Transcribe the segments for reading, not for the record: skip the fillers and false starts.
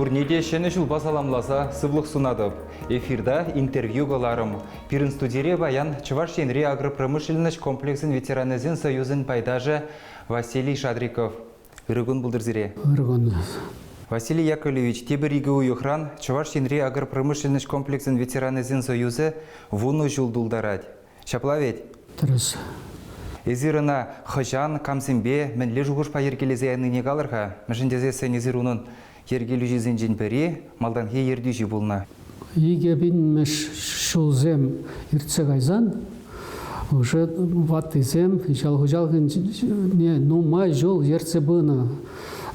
Пурне те Ҫӗнӗ ҫулпа саламласа сывлӑх сунатӑп. Эфирта интервью кӑларӑм. Пирӗн студире паян Чӑваш Енри агропромышленноҫ комплексӗн ветеранӗсен союзӗн пайташӗ Василий Шадриков. Ырӑ кун пултӑр сире. Ырӑ кун. Василий Яковлевич, тепӗр икӗ уйӑхран Чӑваш Енри агропромышленноҫ комплексӗн ветеранӗсен союзӗ 10 ҫул тултарать. Ҫапла вӗт? Тӗрӗс. Эсир ӑна хӑҫан, камсемпе, мӗнле шухӑшпа йӗркелесе янине калӑр-ха. Мӗншӗн тесессӗн эсир унӑн йӗркелӳҫисенчен пӗри, малтанхи ертӳҫи пулнӑ. 2000-мӗш ҫулсем иртсе кайсан уже ваттисем ял хуҫалӑхӗнче нумай ҫул ертсе пынӑ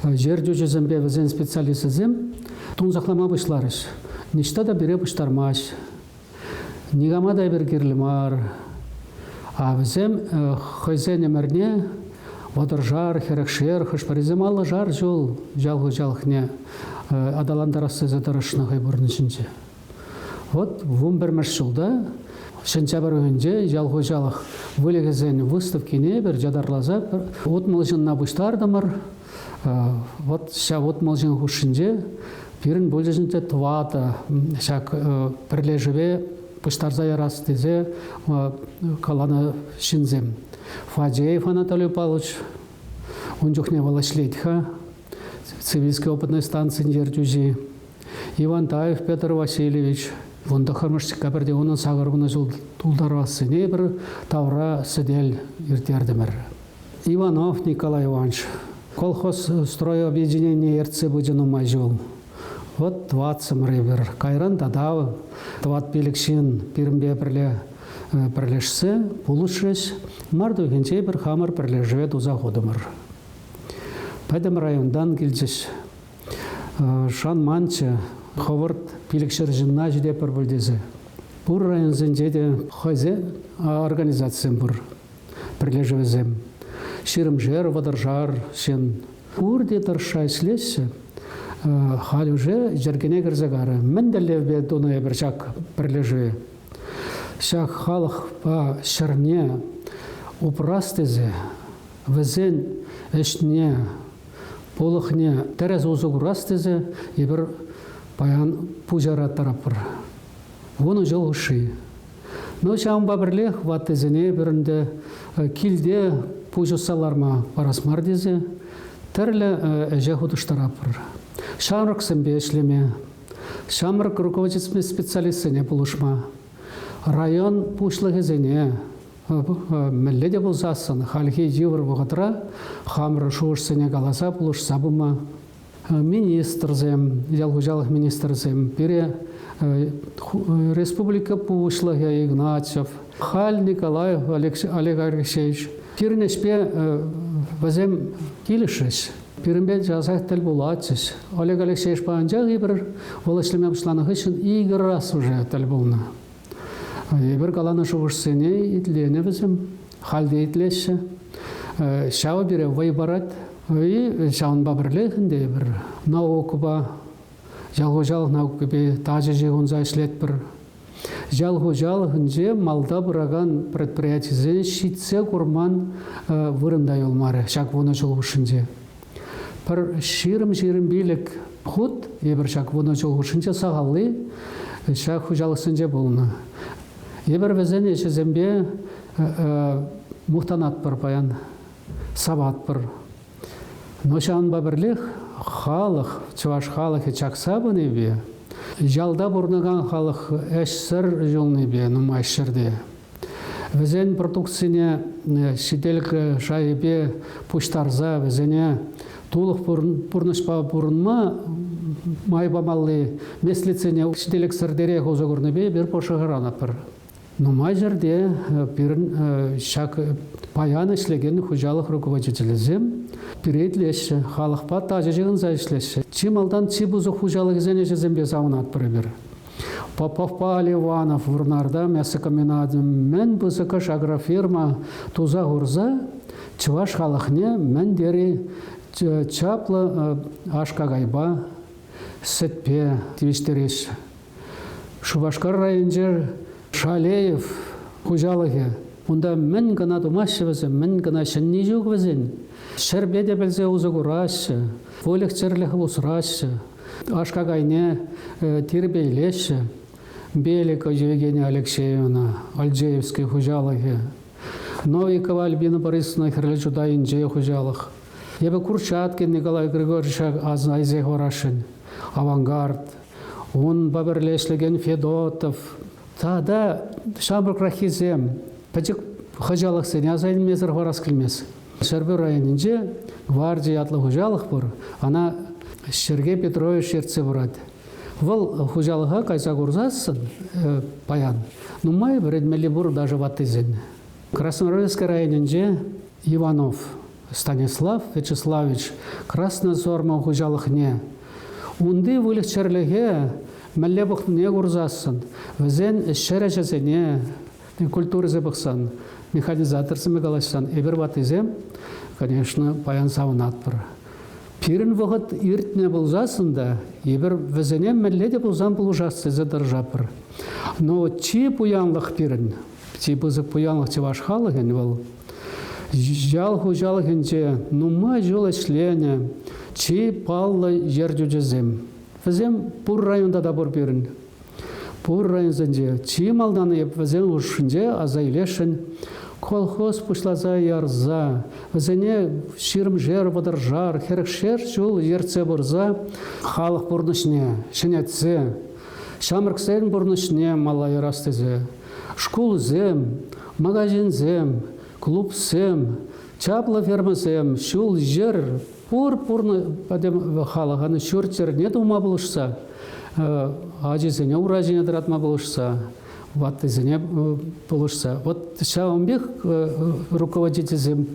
ертӳҫӗсемпе вӗсен специалисчӗсем тунсӑхлама пуҫларӗҫ. Ниҫта та пире пуҫтармасть. Никама та эпир кирлӗ мар. А вӗсем хӑйсен ӗмӗрне вӑтӑршар, хӗрӗхшер, хӑш-пӗрисем аллӑшар ҫул ял хуҫалӑхне аталантарас тесе тӑрӑшнӑ хӑй пурнӑҫӗнче. Вот 11-мӗш ҫулта Ҫӗнчапӑр уйӗнче ял хуҫалӑх выльӑхӗсен выставкине эпир ятарласа 60 ҫынна пуҫтартӑмӑр. Вот ҫав 60 ҫын хушшинче пирӗн пулчӗҫ ӗнтӗ тӑватӑ ҫак пӗрлешӗве пуҫтарса ярас тесе каланӑ ҫынсем. Фадеев Анатолий Павлович, ун чухне вӑл ӗҫлет-ха, Цивильский опытной станцин ертӳҫи. Ивантаев Петр Васильевич, 19-мӗш декабрьте унӑн 80 ҫул тултарассине пӗр тавра сӗтел ирттертӗмӗр. Иванов Николай Иванович колхоз стройобъединение ертсе пычӗ нумай ҫул. Вот тӑватсӑмӑр эпир. Кайран тата тӑват-пилӗк ҫын пирӗнпе пӗрле пӗрлешсе пулӑшрӗҫ. Март уйӑхӗнче эпир хамӑр пӗрлешӗве туса хутӑмӑр. Пӗтӗм районтан килчӗҫ. Шанманччӗ, хӑвӑрт 500 ҫынна ҫитетпӗр пуль тесе. Пур районсенче те хӑйсен организацисем пур. пӗрлешӗвӗсем. Ҫирӗмшер, вӑтӑршар ҫын. Пурте тӑрӑшса ӗҫлеҫҫӗ. Халь уже йӗркене кӗрсе карӗ. Мӗн тӗллевпе тунӑ эпир ҫак пӗрлешӗве? Ҫак халӑхпа ҫӗрне упрас тесе вӗсен ӗҫне, пулӑхне тӗрӗс усӑ курас тесе эпир паян пуҫараттараппӑр. 10 ҫул хушши. Ну, ҫавӑнпа пӗрлех ваттисене эпир ӗнтӗ килте пуҫ усса ларма парас мар тесе тӗрлӗ ӗҫе хутӑштаратпӑр. Ҫамрӑксемпе ӗҫлеме, ҫамрӑк руководительсемпе специалистсене пулӑшма, район пуҫлӑхӗсене мӗнле те пулсассӑн хальхи йывӑр вӑхӑтра хамӑр шухӑшсене каласа пулӑшса пыма министрсем, ял хуҫалӑх министрӗсем, пире республика Пуҫлӑхӗ Игнатьев, халь Николаев Олег Алексеевич пирӗн ӗҫпе вӗсем килӗшрӗҫ. Пирӗнпе часах тӗл пулатчӗҫ. Олег Алексеевичпа анчах эпир вӑл ӗҫлеме пуҫланӑ хыҫҫӑн икӗ раз уже тӗл пулнӑ. Эпир каланӑ шухӑшсене итленӗ вӗсем, халь те итлеҫҫӗ. Ҫавӑ пире вӑй парать. И ҫавӑнпа пӗрлех ӗнтӗ эпир наукӑпа, ял хуҫалӑх наукипе тачӑ ҫыхӑнса ӗҫлетпӗр. Ял хуҫалӑхӗнче малта пыракан предприятисене ҫитсе курман вырӑн та юлмарӗ ҫак 10 ҫул хушшинче. Пӗр 20-25 хут эпир ҫак 10 ҫул хушшинче сахалли ҫак хуҫалӑхсенче пулнӑ. Эпир вӗсен ӗҫӗсемпе мухтанатпӑр паян, саватпӑр. Но ҫавӑнпа пӗрлех халӑх, чӑваш халӑхӗ чакса пынипе, ялта пурӑнакан халӑх ӗҫсӗр юлнипе нумай ҫӗрте Вӗсен продукцине ҫителӗклӗ шайӗпе пуҫтарса вӗсене тулӑх пурнӑҫпа пурӑнма май памалли меслетсене ҫителӗксӗртерех усӑ курнипе эпир пӑшӑрханатпӑр. Нумай ҫӗрте пирӗн ҫак паян ӗҫлекен хуҫалӑх руководителӗсем пире итлеҫҫӗ, халӑхпа тачӑ ҫыхӑнса ӗҫлеҫҫӗ. Чи малтан чи пысӑк хуҫалӑхӗсен ӗҫӗсемпе савӑнатпӑр эпир. Поповпа Ливанов Вӑрнарта мясокомбинатӑн мӗн пысӑкӑш агрофирма туса хурса чӑваш халӑхне мӗн тери чаплӑ аш-какайпа, сӗтпе тивӗҫтереҫҫӗ. Шупашкар районӗнче Шалеев хуҫалӑхӗ. Унта мӗн кӑна тумаҫҫӗ вӗсем, мӗн кӑна ҫӗнни ҫук вӗсен. Ҫӗрпе те пӗлсе усӑ кураҫҫӗ, выльӑх-чӗрлӗх усраҫҫӗ. Аш-какайне тирпейлеҫҫӗ. Беликова Евгения Алексеевна, Ольджеевский хуҫалӑхӗ, Новикова Альбина Борисовна Хӗрлӗ Чутайӗнче хуҫалӑх. Эпӗ Курчаткин Николай Григорьевича асӑна илсе хӑварасшӑн. Авангард, унпа пӗрле ӗҫлекен Федотов тата ҫамрӑкраххисем пӗчӗк хуҫалӑхсене аса илмесӗр хӑварас килмест. Ҫӗрпӳ районӗнче Гварди ятлӑ хуҫалӑх пур. Ӑна Сергей Петрович ертсе пырать. Вӑл хуҫалӑха кайса курсассӑн паян нумай вӗренмелли пур даже ваттисен. Красноармейски районӗнче Иванов Станислав Вячеславович Краснозорма хуҫалӑхне унти выльӑх-чӗрлӗхе мӗнле пӑхнине курсассӑн, вӗсен ҫӗрӗҫӗсене культурӑсем пӑхсан, механизаторсемпе калаҫсан, эпир ваттисем, конечно, паян савӑнатпӑр. Пирӗн вӑхӑт иртнӗ пулсассӑн та эпир вӗсене мӗнле те пулсан пулӑшас тесе тӑрӑшатпӑр. Но чи пуянлӑх пирӗн, чи пысӑк пуянлӑх чӑваш халӑхӗн вӑл ял хуҫалӑхӗнче нумай ҫул ӗҫленӗ чи паллӑ ертӳҫӗсем. Вӗсем пур районта та пур пирӗн. Пур районсенче чи малтан эп вӗсен хушшинче аса илесшӗн колхоз пуҫласа ярса, вӗсене ҫирӗмшер, вӑтӑршар, хӗрӗхшер ҫул ертсе пырса халӑх пурнӑҫне ҫӗнетсе, ҫамрӑксен пурнӑҫне мала ярас тесе шкулсем, магазинсем, клубсем, чаплӑ фермӑсем, ҫул-йӗр пур пӗтӗм халӑхӑн ҫурт-йӗрне тума пулӑшса, ачисене ура ҫине тӑратма пулӑшса, ваттисене пулӑшса. Вот ҫавӑн пек руководительсем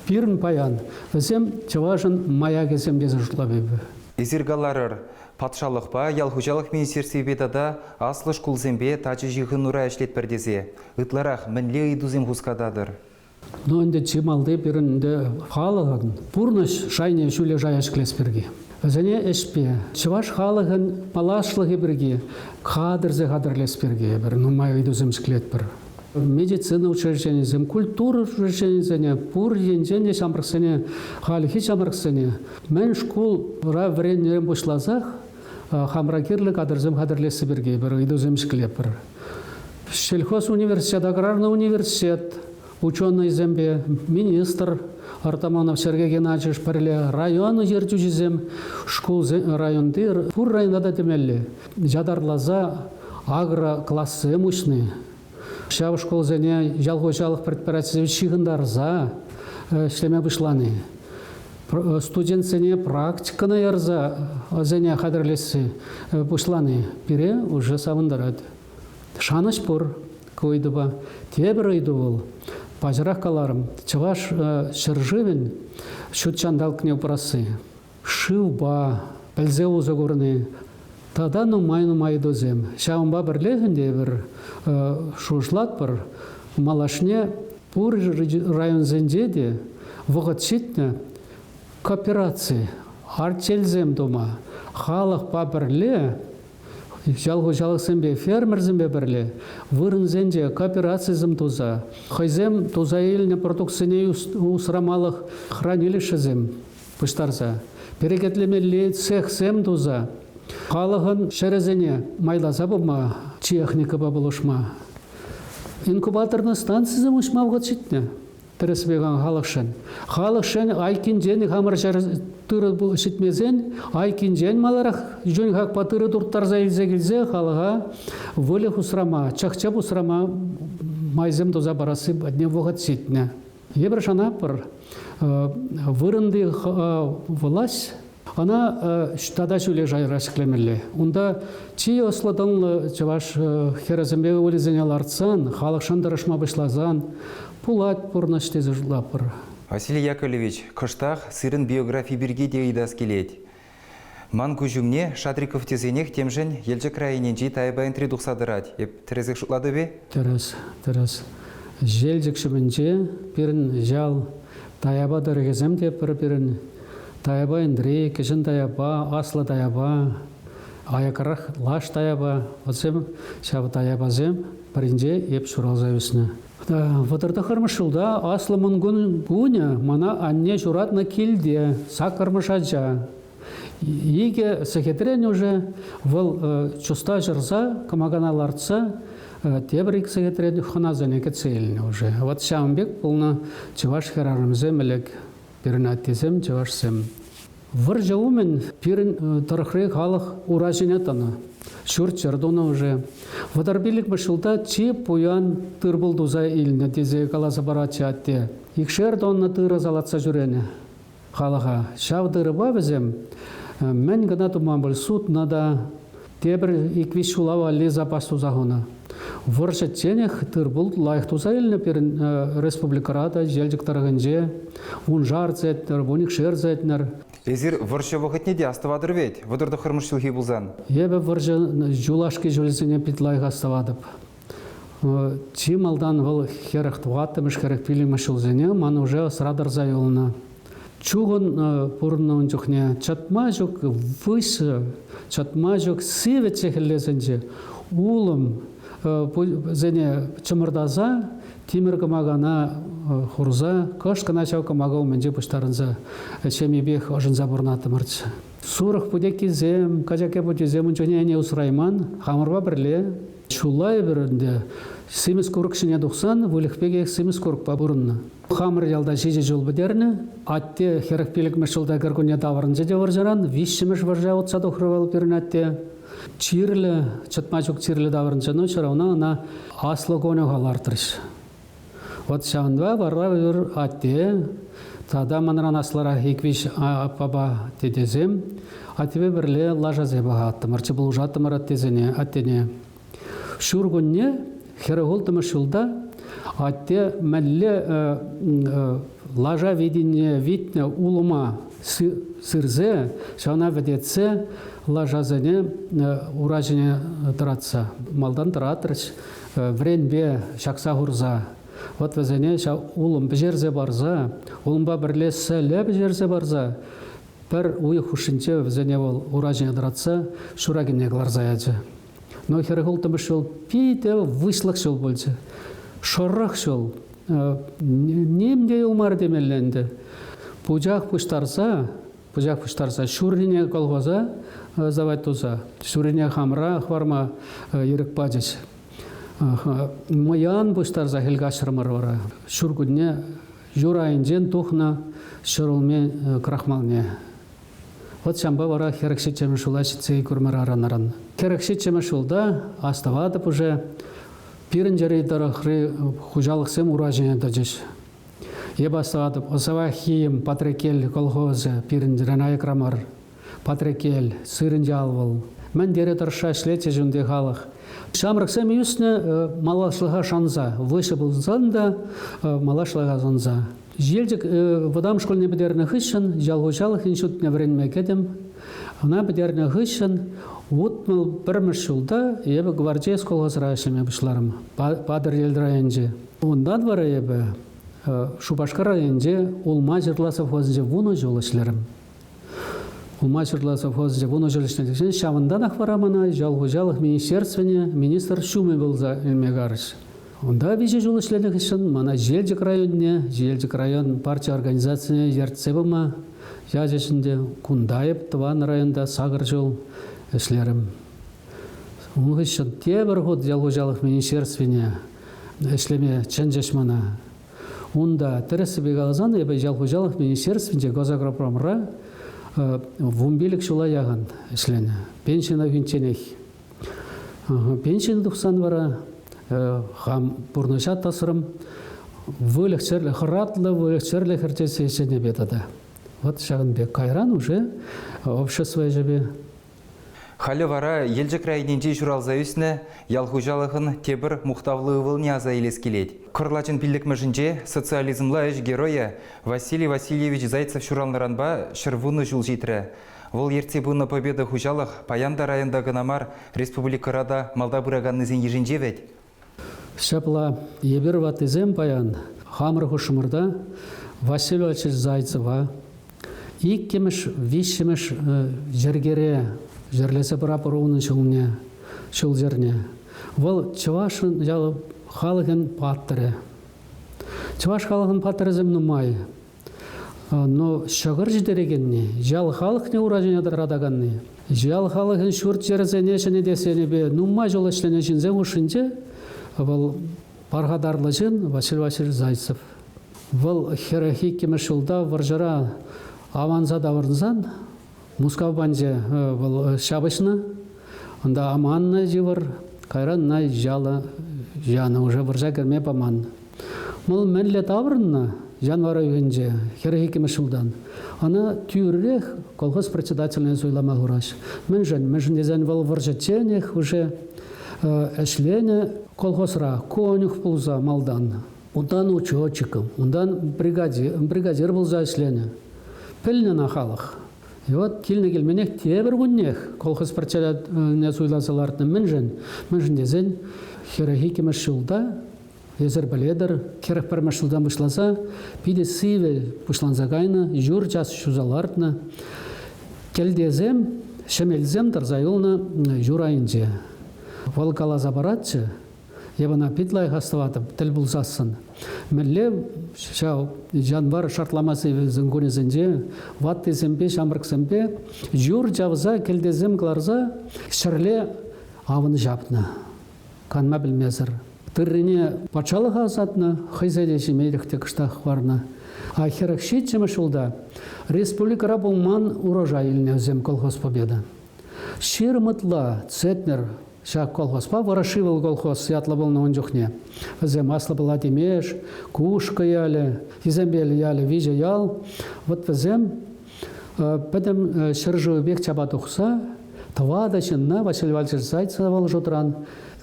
пирӗн паян. Вӗсем чӑвашӑн маякӗсем тесе шутлап эпӗ. Эсир каларӑр, патшалӑхпа, ял хуҫалӑх министерствипе тата аслӑ шкулсемпе тачӑ ҫыхӑнура ӗҫлетпӗр тесе ытларах мӗнле ыйтусем хускататӑр? Ну, ӗнтӗ чи малти пирӗн ӗнтӗ халӑхӑн пурнӑҫ шайне ҫӳле шая ҫӗклес пирки. Вӗсене ӗҫпе, чӑваш халӑхӗн малашлӑхӗ пирки кадрсем хатӗрлес пирки эпир нумай ыйтусем ҫӗклетпӗр. Медицина учрежденийӗсем, культура учрежденийӗсене пур енчен те ҫамрӑксене, хальхи ҫамрӑксене мӗн шкулра вӗреннӗрен пуҫласах хамӑра кирлӗ кадрсем хатӗрлесси пирки эпир ыйтусем ҫӗклетпӗр. Сельхозуниверситет, аграрный университет ученӑйсемпе министр Артамонов Сергей Геннадьевич пӗрле район ертӳҫисем шкулсен районти пур районта та темелле ятарласа агроклассем уҫни. Ҫав шкулсене ял хуҫалӑх предприятисем ҫыхӑнтарса ӗҫлеме пуҫлани. Студентсене практикӑна ярса вӗсене хатӗрлесси пуҫлани пире уже савӑнтарать. Шанӑҫ пур ку ыйтупа. Тепӗр ыйту вӑл, паҫӑрах каларӑм, Чӑваш ҫӗршывӗн ҫут ҫанталӑкне упрасси, шывпа пӗлсе усӑ курни тата нумай-нумай ыйтусем. Ҫавӑнпа пӗрлех ӗнтӗ эпир шухӑшлатпӑр, малашне пур районсенче те вӑхӑт ҫитнӗ коопераци, артельсем тума, халӑхпа пӗрле ял хуҫалӑхсемпе фермерсемпе пӗрле вырӑнсенче кооперацисем туса хӑйсем туса илнӗ продуктсене усрамалӑх хранилищӗсем пуҫтарса перекетлемелли цехсем туса халӑхӑн ҫӗрӗсене майласа пыма техникӑпа пулӑшма инкубаторный станцисем уҫма вӑхӑт ҫитнӗ. Тӗрӗспе халӑхшӑн. Халӑхшӑн айккинчен хамӑр ҫӗр тырӑ ҫитмесен айккинчен маларах йӳн хакпа тырӑ турттарса илсе килсе халӑха выльӑх усрама, чӑх-чӗп усрама майсем туса парасси патне вӑхӑт ҫитнӗ. Эпир шанатпӑр, вырӑнти власть Ӑна тата ҫӳле шайра ҫӗклемелле. Унта чи ӑслӑ-тӑнлӑ чӑваш хӗрӗсемпе ывӑлӗсене лартсан, халӑхшӑн тӑрӑшма пуҫласан пулать пурнӑҫ тесе шутлатпӑр. Василий Яковлевич, кӑштах сирӗн биографи пирки те ыйтас килет. Ман куҫ умне Шадриков тесенех темшӗн Елчӗк районӗнчи Тайпа Энтри тухса тӑрать. Эп тӗрӗсех шутлатӑп-и? Тӗрӗс, тӗрӗс. Елчӗк ҫумӗнче пирӗн ял Таяпа тӑрӑхӗсем те пӗр пирӗн Таяпа Энтри, Кӗҫӗн Таяпа, Аслӑ Таяпа, аякрах Лаш Таяпа. Вӗсем ҫав Таяпасем пӗринче эп ҫуралса ӳснӗ. 39-мӗш ҫулта Аслӑ Мӑнкун кунӗ мана анне ҫуратнӑ килте саккӑрмӗш ача. Икӗ сехетрен уже вӑл чуста ҫӑрса, кӑмакана лартса тепӗр ик сехетрен хӑнасене кӗтсе илнӗ уже. Вот ҫавӑн пек пулнӑ чӑваш хӗрарӑмсем ӗлӗк, пирӗн аттесем чӑвашсем. Вӑрҫӑ умӗн пирӗн тӑрӑхри халӑх ура ҫине тӑнӑ. Ҫурт-йӗр тунӑ уже. 35-мӗш ҫулта чи пуян тыр-пул туса илнӗ тесе каласа паратчӗ атте. Икшер тонна тырӑ салатса ҫӳренӗ халӑха. Ҫав тырӑпа вӗсем мӗн кӑна туман пуль, сутнӑ та, тепӗр ик-виҫ ҫула валли запас туса хунӑ. Вӑрҫӑчченех тыр-пул лайӑх туса илнӗ пирӗн республикӑра та, Елчӗк тӑрӑхӗнче. Вуншар центнер, вуникшер центнер. Эсир вӑрҫӑ вӑхӑтне те астӑватӑр вӗт, 39-мӗш ҫулхи пулсан. Эпӗ вӑрҫӑ юлашки ҫулӗсене пит лайӑх астӑватӑп. Чи малтан вӑл 44-мӗш, 45-мӗш ҫулсене ман уже ӑсра тӑрса юлнӑ. Чухӑн пурӑннӑ ун чухне чӑтма ҫук выҫӑ, чӑтма ҫук сивӗччӗ хӗллесенче. Улӑм сене чӑмӑртаса тимӗр кӑмакана хурса кӑшт кӑна ҫав кӑмака умӗнче пуҫтарӑнса ҫемйипех ӑшӑнса пурӑнаттӑмӑрччӗ. Сурӑх путеккисем, качака путисем ун чухне ӗне усрайман, хамӑрпа пӗрле Ҫулла эпир ӗнтӗ симӗс курӑк ҫине тухсан выльӑх пекех симӗс курӑкпа пурӑннӑ. Хамӑр ялта ҫичӗ ҫул пӗтернӗ. Атте 45-мӗш ҫулта кӗркунне таврӑнчӗ те вӑрҫӑран, виҫҫӗмӗш вӑрҫа утса тухрӗ вӑл пирӗн атте. Чирлӗ, чӑтма ҫук чирлӗ таврӑнчӗ, но все равно ӑна аслӑ конюха лартрӗҫ. Вот ҫавӑнпа вара эпир атте тата манран аслӑрах ик-виҫ аппапа тетесем аттепе пӗрле лашасем пӑхаттӑмӑр, пулӑшаттӑмӑр аттесене, аттене. Ҫуркунне 46-мӗш ҫулта атте мӗнле лаша витине витнӗ улӑма сырсе, ҫавна вӗтетсе лашасене ура ҫине тӑратса малтан тӑратрӗҫ. Вӗренпе ҫакса хурса, вот вӗсене ҫав улӑм пӗҫерсе парса, улӑмпа пӗрле сӗлӗ пӗҫерсе парса, пӗр уйӑх хушшинче вӗсене вӑл ура ҫине тӑратса ҫуракине кӑларса ячӗ. Но 46-мӗш ҫул питӗ выҫлӑх ҫул пулчӗ. Шӑрӑх ҫул. Ним те юлмарӗ темелле ӗнтӗ. Пучах пуҫтарса Пучах пуҫтарса ҫуррине колхоза завод туса, ҫуррине хамӑра хӑварма ирӗк пачӗҫ. Мӑян пуҫтарса хӗл каҫрӑмӑр вара. Ҫуркунне юр айӗнчен тухнӑ ҫӗрулми крахмалне. Вот ҫампа вара 47-мӗш ҫула ҫитсе курмӑр аран-аран. 47-мӗш ҫулта астӑватӑп уже пирӗн чӗри тӑрӑхри хуҫалӑхсем ура ҫине тӑчӗҫ. Эп астӑватӑп, Осавахийӗм Патреккел колхозӗ пирӗнрен аякра мар. Патреккел, сырӑн ял вӑл. Мӗн тери тӑрӑшса ӗҫлетчӗҫ унти халӑх. Ҫамрӑксем ӳснӗ малашлӑха шанса, выҫӑ пулсан та малашлӑха шанса. Елчӗк вӑтам шкулне пӗтернӗ хыҫҫӑн ял хуҫалӑх институтне вӗренме кӗтӗм. Ӑна пӗтернӗ хыҫҫӑн 61-мӗш ҫулта эпӗ Гвардеец колхозра ӗҫлеме пуҫларӑм, Патӑрьел районӗнче. Унтан вара эпӗ Шупашкар районӗнче улма-ҫырла совхозӗнче вунӑ ҫул ӗҫлерӗм. Улма-ҫырла совхозӗнче вунӑ ҫул ӗҫленӗ ҫавӑнтанах вара мана ял хуҫалӑх министерствине министр ҫумӗ пулса илме карӗҫ. Унта виҫӗ ҫул ӗҫленӗ хыҫҫӑн мана Елчӗк районне, Елчӗк район парти организацине ертсе пыма ячӗҫ ӗнтӗ. Кунта эп тӑван районта сакӑр ҫул ӗҫлерӗм. Ун хыҫҫӑн тепӗр хут ял хуҫалӑх министерствине ӗҫлеме чӗнчӗҫ мана. Унта, тӗрӗссипе каласан, эпӗ ял хуҫалӑх министерствинче госагропромра 15 ҫула яхӑн ӗҫленӗ. Пенсине хӳнчченех. Пенсине тухсан вара хам пурнӑҫа тӑсрӑм. Выльӑх-чӗрлӗх, хӑратлӑ выльӑх-чӗрлӗх ӗрчетсе ӗҫленипе тата. Вот ҫакӑн пек. Кайран уже общество ӗҫӗпе. Халӗ вара Елчӗк районӗнче ҫуралса ӳснӗ ял хуҫалӑхӑн тепӗр мухтавлӑ ывӑлне аса илес килет. Кӑрлачӑн пиллӗкмӗшӗнче социализмла ӗҫ геройӗ Василий Васильевич Зайцев ҫуралнӑранпа 110 ҫул ҫитрӗ. Вӑл ертсе пынӑ Победа хуҫалӑх паян та районта кӑна мар, республикӑра та малта пыраканнисен йышӗнче вӗт. Ҫапла, эпир ваттисем паян хамӑр хушӑмӑрта Василий Васильевич Зайцева иккӗмӗш, виҫҫӗмӗш йӗркере йӗрлесе пыратпӑр унӑн ҫулне, ҫул-йӗрне. Вӑл чӑвашӑн ял халӑхӗн паттӑрӗ. Чӑваш халӑхӗн паттӑрӗсем нумай. Но ҫӑкӑр ҫитерекенни, ял халӑхне ура ҫине тӑратаканни, ял халӑхӗн ҫурт-йӗрӗсене ҫӗнетес енӗпе нумай ҫул ӗҫленӗ ҫынсем хушшинче вӑл пархатарлӑ ҫын Василий Васильевич Зайцев. Вӑл 42-мӗш ҫулта вӑрҫӑра аванса таврӑнсан Мускав панче вӑл ҫапӑҫнӑ. Унта аманнӑ йывӑр. Кайран ӑна яла янӑ, уже вӑрҫа кӗрме паман. Вӑл мӗнле таврӑннӑ январь уйӑхӗнче, 42-мӗш ҫултан, ӑна тӳрех колхоз председательне суйлама хураҫ. Мӗншӗн? Мӗншӗн тесен вӑл вӑрҫӑчченех уже ӗҫленӗ колхозра конюх пулса малтан. Унтан учетчиком, унтан бригадир пулса ӗҫленӗ. Пӗлнӗ ӑна халӑх. И вот килнӗ-килменех тепӗр куннех колхоз председательне суйласа лартнӑ. Мӗншӗн? Мӗншӗн тесен 42-мӗш ҫулта эсир пӗлетӗр, 41-мӗш ҫултан пуҫласа питӗ сивӗ пуҫланса кайнӑ, юр час ҫуса лартнӑ. Кӗлтесем, ҫӗмелсем тӑрса юлнӑ юр айӗнче. Вӑл каласа паратчӗ, Эп ӑна пит лайӑх астӑватӑп, тӗл пулсассӑн. Мӗнле ҫав январ шартлама сивӗсен кунӗсенче ваттисемпе, ҫамрӑксемпе юр чавса, кӗлтесем кӑларса ҫӗрле авӑн ҫапнӑ. Канма пӗлмесӗр. Тыррине патшалӑха ӑсатнӑ, хӑйсене ҫимелӗх те кӑштах хӑварнӑ. А 47-мӗш ҫулта республикӑра пулман урожай илнӗ вӗсем колхоз Победа. 20 ытла центнер Ҫак колхозпа Ворошилов колхоз ятлӑ пулнӑ ун чухне. Вӗсем Аслӑ Пӑла Тимеш, Кушкӑ ялӗ, Хисемпел ялӗ, виҫӗ ял. Вот вӗсем пӗтӗм ҫӗршывӗпех чапа тухса тӑватӑ ҫынна Василий Васильевич Зайцева вӑл шутран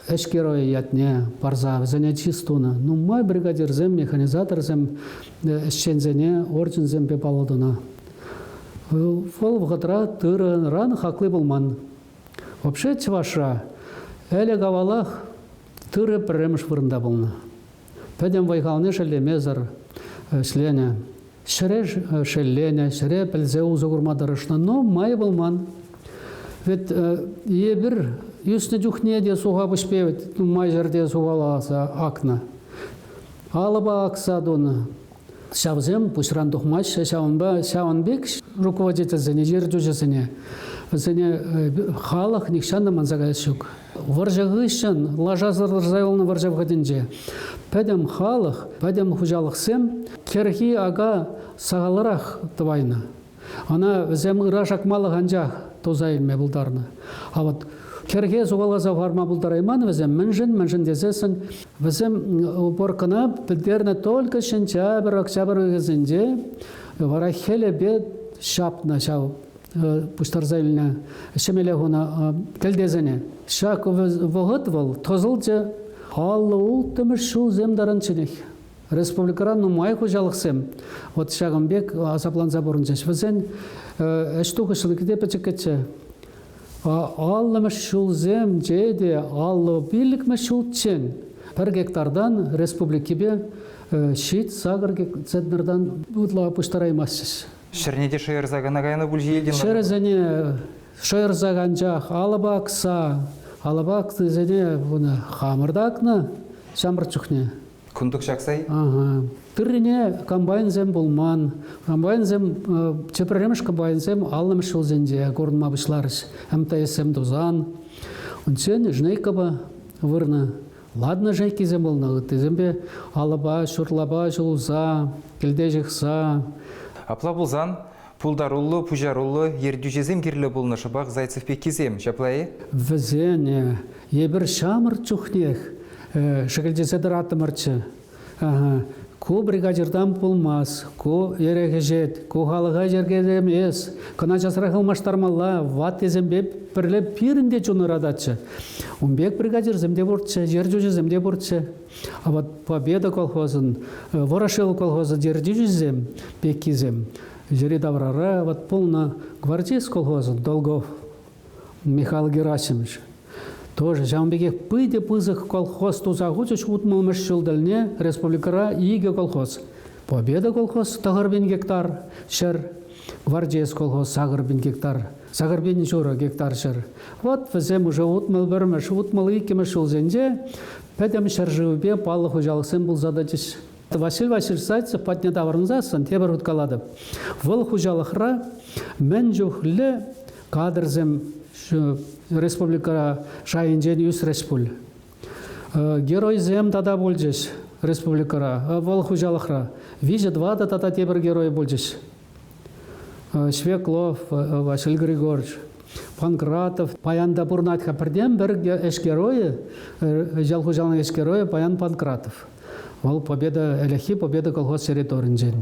ӗҫ геройӗ ятне парса вӗсене чыс тунӑ. Нумай бригадирсем, механизаторсем ӗҫченсене орденсемпе паллӑ тунӑ. Вӑл вӑхӑтра тырӑран хакли пулман. Вообще Чӑвашра ӗлӗк-авалах тырӑ пӗрремӗш вырӑнта пулнӑ. Пӗтӗм вӑй-халне шеллемесӗр ӗҫленӗ. Ҫӗре шелленӗ, ҫӗре пӗлсе усӑ курма тӑрӑшнӑ, но май пулман. Вӗт эпир ӳснӗ чухне те суха пуҫпе нумай ҫӗрте сухаласа акнӑ. Алӑпа акса тунӑ. Ҫавсем пуҫран тухмаҫҫӗ, ҫавӑнпа ҫавӑн пек руководительсене, ертӳҫӗсене, вӗсене халӑх нихҫан та манса каяс ҫук. Вӑрҫӑ хыҫҫӑн, лашасӑр тӑрса юлнӑ вӑрҫӑ вӑхӑтӗнче, пӗтӗм халӑх, пӗтӗм хуҫалӑхсем кӗрхи ака сахалрах тӑвайнӑ. Ӑна вӗсем ыраш акмалӑх анчах туса илме пултарнӑ. А вот кӗрхе сухаласа хӑварма пултарайман вӗсем. Мӗншӗн? Мӗншӗн тесессӗн вӗсем уборкӑна пӗтернӗ только сентябрь, октябрь уйӑхӗсенче вара хӗлӗпе ҫапнӑ ҫав пуҫтарса илнӗ ҫӗмеле хунӑ кӗлтесене. Ҫак вӑхӑт вӑл тӑсӑлчӗ 56-мӗш ҫулсем таранчченех. Республикӑра нумай хуҫалӑхсем вот ҫакӑн пек асапланса пурӑнчӗҫ. Вӗсен ӗҫ тухӑҫлӑхӗ те пӗчӗккӗччӗ. 50-мӗш ҫулсенче те 55-мӗш ҫулччен пӗр гектартан республикипе ҫит-сакӑр центнертан ытла пуҫтараймастчӗҫ. Ҫӗрне те шӑйӑрса кӑна кайнӑ пуль ҫиелтен. Ҫӗрӗсене шӑйӑрса анчах алӑпа акса, алӑпа акнисене хамӑр та акнӑ ҫамрӑк чухне. Кунтӑк ҫакса-и? Ага. Тыррине комбайнсем пулман. Комбайнсем, чи пӗрремӗш комбайнсем 50-мӗш ҫулсенче курӑнма пуҫларӗҫ. МТС-сем тусан. Унччен жнейкӑпа вырнӑ. Ладно жнейкисем пулнӑ, ыттисемпе алӑпа, ҫурлапа ҫулса, кӗлте ҫыхса. Апла пулсан, пултаруллӑ, пуҫаруллӑ ертӳҫӗсем кирлӗ пулнӑ шӑпах Зайцев пеккисем, ҫапла-и? Вӗсен эпир ҫамрӑк чухнех шӗкӗлчесе тӑраттӑмӑрччӗ. Ку бригадиртан пулмас, ку эрех ӗҫет, ку халӑха йӗркелемес, кӑна часрах ылмаштармалла, ваттисемпе пӗрле пирӗн те чун ырататчӗ. Ун пек бригадирсем те пурччӗ, ертӳҫӗсем те пурччӗ. А вот Победа колхозӑн, Ворошилов колхозӑн ертӳҫисем пеккисем йӗри-таврара вот пулнӑ Гвардеец колхозӑн Долгов Михаил Герасимович тоже ҫавӑн пекех питӗ пысӑк колхоз туса хучӗҫ 60-мӗш ҫул тӗлне республикӑра икӗ колхоз. Победа колхоз 9,000 гектар ҫӗр, Гвардеец колхоз 8,000 гектар, 8,5 гектар ҫӗр. Вот вӗсем уже 61-мӗш, 62-мӗш ҫулсенче пӗтӗм ҫӗршывӗпе паллӑ хуҫалӑхсем пулса тӑчӗҫ. Василий Васильевич Зайцев патне таврӑнсассӑн тепӗр хут калатӑп. Вӑл хуҫалӑхра мӗн чухлӗ кадрсем республика шайӗнчен ӳсрӗҫ пуль. Геройсем тата пулчӗҫ республикӑра, вӑл хуҫалӑхра. Виҫӗ-тӑватӑ тата тепӗр герой пулчӗҫ. Свеклов, Василий Григорьевич, Панкратов. Паян та пурӑнать-ха пӗртен-пӗр ӗҫ геройӗ, ял хуҫалӑх ӗҫ геройӗ паян Панкратов. Вӑл Победа, ӗлӗкхи Победа колхоз территоринчен.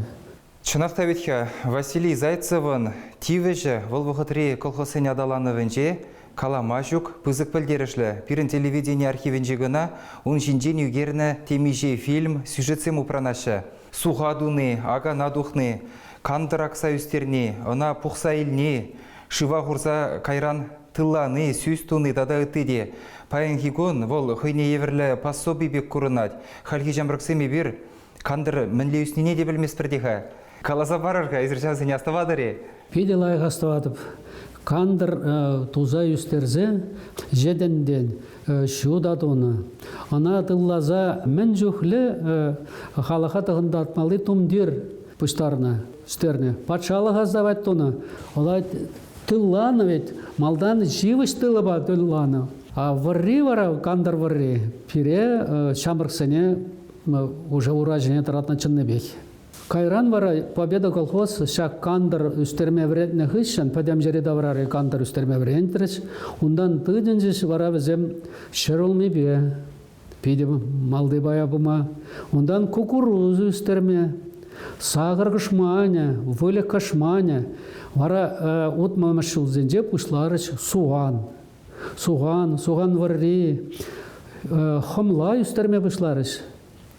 Чӑнах та вӗт-ха, Василий Зайцевӑн тивӗҫӗ вӑл вӑхӑтри колхозсен аталанӑвӗнче калама ҫук пысӑк пӗлтерӗшлӗ. Пирӗн телевидени архивӗнче кӑна ун ҫинчен ӳкернӗ темиҫе фильм, сюжетсем упранаҫҫӗ. Суха туни, акана тухни, кантӑр акса ӳстерни, ӑна пухса илни, шыва хурса кайран тыллани, сӳс туни тата ытти те. Паянхи кун вӑл хӑйне евӗрлӗ пособи пек курӑнать. Хальхи ҫамрӑксем эпир кантӑр мӗнле ӳснине те пӗлместпӗр те-ха. Каласа парӑр-ха, эсир ҫавсене астӑватӑр-и? Питӗ лайӑх астӑватӑп. Кантӑр туса ӳстерсе йӗтӗнтен ҫу та тунӑ. Ӑна тылласа мӗн чухлӗ халӑха тӑхӑнтартмалли тумтир пуҫтарнӑ, ӳстернӗ. Патшалӑха савать тунӑ. Ӑна тылланӑ вӗт. Малтан ҫивӗч тылӑпа тылланӑ. А вӑрри вара, кантӑр вӑрри, пире ҫамрӑксене уже ура ҫине тӑратнӑ чӑннипех. Кайран вара Победа колхоз ҫак кантӑр ӳстерме вӗрентнӗ хыҫҫӑн пӗтӗм йӗри-таврари кантӑр ӳстерме вӗрентрӗҫ. Унтан тытӑнчӗҫ вара вӗсем ҫӗрулмипе питӗ малти пая пыма. Унтан кукуруза ӳстерме, сахӑр кӑшманӗ, выльӑх кӑшманӗ. Вара 60-мӗш ҫулсенче пуҫларӗҫ сухан. Сухан, сухан вӑрри, хӑмла ӳстерме пуҫларӗҫ.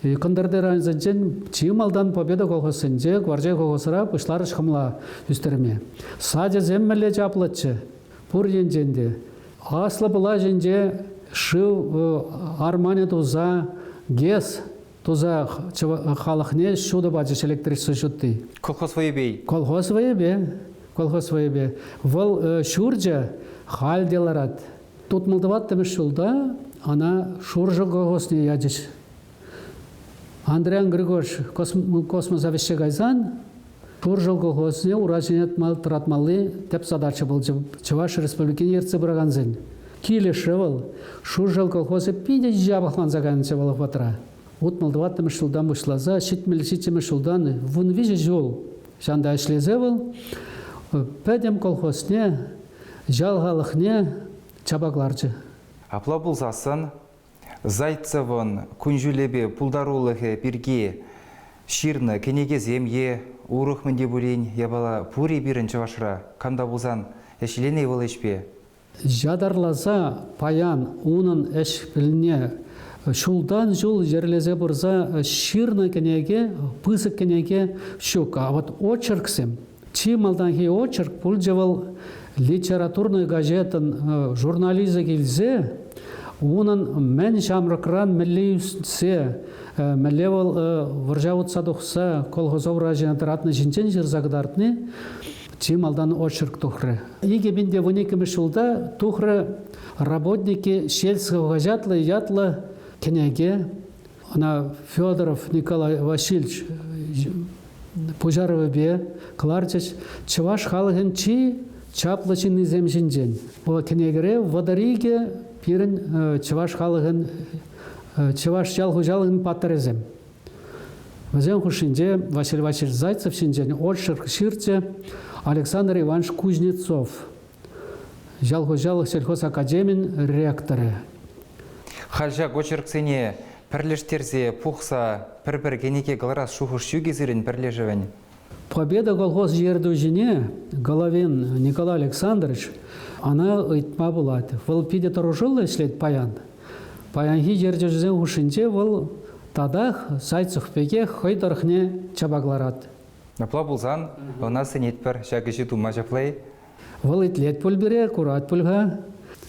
Кӑнтӑрти районсенчен чи малтан Победа колхозсенче, Гвардей колхозра пуҫларӗҫ хӑмла ӳстерме. Сачӗсем мӗнле чаплӑччӗ пур енчен те. Аслӑ Пӑла ҫинче шыв арманӗ туса ГЭС туса халӑхне ҫутӑ пачӗҫ электричество ҫутти. Колхоз вӑйӗпе. Колхоз вӑйӗпе. Колхоз вӑйӗпе. Вӑл ҫурчӗ халь те ларать. 64-мӗш ҫулта ӑна Шуршӑл колхозне ячӗҫ. Андриян Григорьевич космоса вӗҫсе кайсан Шуршӑл колхозне ура ҫине тӑратмалли тӗп задача пулчӗ Чӑваш Республикине ертсе пыракансен. Килӗшрӗ вӑл. Шуршӑл колхозӗ питӗ япӑхланса кайнӑччӗ вӑл вӑхӑтра. 64-мӗш ҫултан пуҫласа 77-мӗш ҫултан 13 ҫул ҫанта ӗҫлесе вӑл пӗтӗм колхозне ял халӑхне чапа кӑларчӗ. Апла пулсассӑн Зайцевӑн кун-ҫулӗпе пултарулӑхӗ пирки ҫырнӑ кӗнекесем е урӑх мӗн те пулин япала пур-и пирӗн Чӑвашра? Кам та пулсан ӗҫленӗ-и вӑл ӗҫпе? Ятарласа паян унӑн ӗҫ-хӗлне ҫултан ҫул йӗрлесе пырса ҫырнӑ кӗнеке, пысӑк кӗнеке ҫук. А вот очерксем Чи малтанхи очерк пулчӗ вӑл литературный газетӑн журналисчӗ килсе унӑн мӗн ҫамрӑкран мӗнле ӳссе, мӗнле вӑл вӑрҫа утса тухса колхоза ура ҫине тӑратнӑ ҫинчен ҫырса кӑтартни чи малтан очерк тухрӗ. 2012 ҫулта тухрӗ «Работники сельского хаҫатлӑ» ятлӑ кӗнеке. Ӑна Федоров Николай Васильевич пуҫарӑвӗпе кӑларчӗҫ чӑваш халӑхӗн чи чаплӑ ҫыннисем ҫинчен. Вӑл кӗнекере 32 пирӗн чӑваш халӑхӗн, чӑваш ял хуҫалӑхӗн паттӑрӗсем. Вӗсен хушшинче Василий Васильевич Зайцев ҫинчен очерк ҫырчӗ Александр Иванович Кузнецов, ял хуҫалӑх сельхозакадемин ректорӗ. Халь ҫак очерксене пӗрлештерсе, пухса пӗр-пӗр кӗнеке кӑларас шухӑш ҫук-и сирӗн пӗрлешӗвӗн? Победа колхоз ертӳҫине Головин Николай Александрович ӑна ыйтма пулать. Вӑл питӗ тӑрӑшуллӑ ӗҫлет паян. Паянхи ертӳҫӗсен хушшинче вӑл татах Зайцев пекех хӑй тӑрӑхне чапа кӑларать. Апла пулсан ӑна сӗнетпӗр ҫак ӗҫе тума ҫапла-и? Вӑл итлет пуль пире, курать пуль-ха.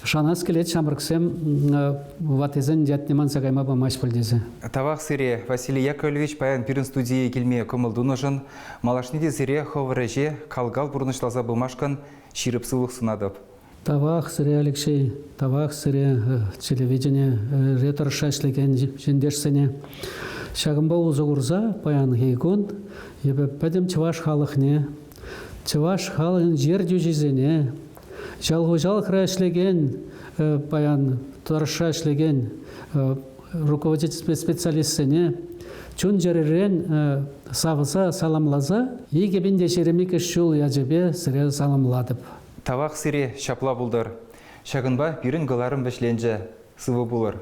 Шанас килет ҫамрӑксем ваттисен ятне манса кайма памасть пуль тесе. Тавах сире, Василий Яковлевич, паян пирӗн студие килме кӑмӑл тунӑшӑн. Малашне те сире хӑвӑр ӗҫе кал-кал пурнӑҫласа пымашкӑн ҫирӗп сывлӑх сунатӑп. Тавах сире, Алексей, тавах сире, телевидение тӑрӑшса ӗҫлекен ентешсене. Ҫакӑнпа усӑ курса паянхи кун эпӗ пӗтӗм чӑваш халӑхне, чӑваш халӑхӗн ертӳҫисене, ял хуҫалӑхра ӗҫлекен паян тӑрӑшса ӗҫлекен руководительпе специалистсене чун-чӗререн савса саламласа 2022 ҫул ячӗпе сире саламлатӑп. Тавах сире, ҫапла пултӑр. Ҫакӑнпа пирӗн кӑларӑм вӗҫленчӗ. Сывӑ пулӑр.